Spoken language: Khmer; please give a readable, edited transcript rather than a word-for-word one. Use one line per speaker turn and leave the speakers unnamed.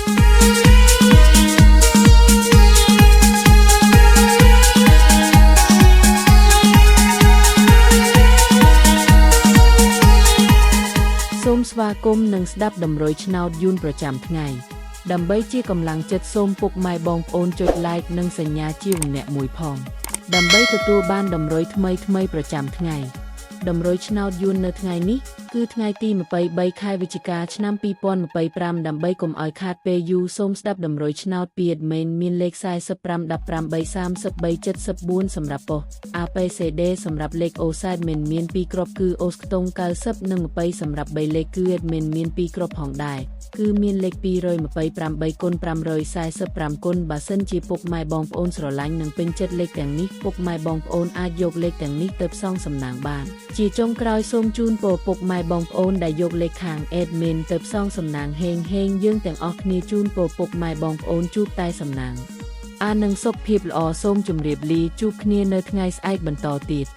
សូមស្វាគមន៍និងស្ដាប់តម្រុយឆ្នោតយួនប្រចាំថ្ងៃដើម្បីជាកម្លាំងចិត្តសូមពុកម៉ែបងប្អូនចុច Like និងសញ្ញាជាម្នាក់មួយផងដើម្បីទទួលបានតម្រុយថ្មីៗប្រចាំថ្ងៃតម្រុយឆ្នោតយួននៅថ្ងៃនេះគឺថ្ងៃទី23ខែវិច្ឆិកាឆ្នាំ2025ដើម្បីកុំឲ្យខាតពេលយូរសូមស្ដាប់តម្រុយឆ្នោតពី admin មានលេខ45 18 33 74សម្រាប់ប៉ុស្តិ៍ APCD សម្រាប់លេខអូសែតមិនមាន2គ្រាប់គឺអូសខ្ទង់90និង20សម្រាប់3លេខគឺ admin មាន2គ្រាប់ផងដែរគឺមានលេខ228គុណ545គុណបើសិនជាពុកម៉ែបងប្អូនស្រឡាញ់និងពេញចិត្តលេខទាំងនេះពុកម៉ែបងប្អូនអាចយកលេខទាំងនេះទៅផ្សងសំណាងបានជាចុងក្រោយសូមជូនពរពុកម៉ែបងប្អូនដែលយកលេខខាង admin ទៅផ្សងសំណាងហេងហេងយើងទាំងអស់គ្នាជូនពរពុកម៉ែបងប្អូនជួបតែសំណាងអានឹងសុខភាពល្អសូមជម្រាបលាជួបគ្នានៅថ្ងៃស្អែកបន្តទៀត។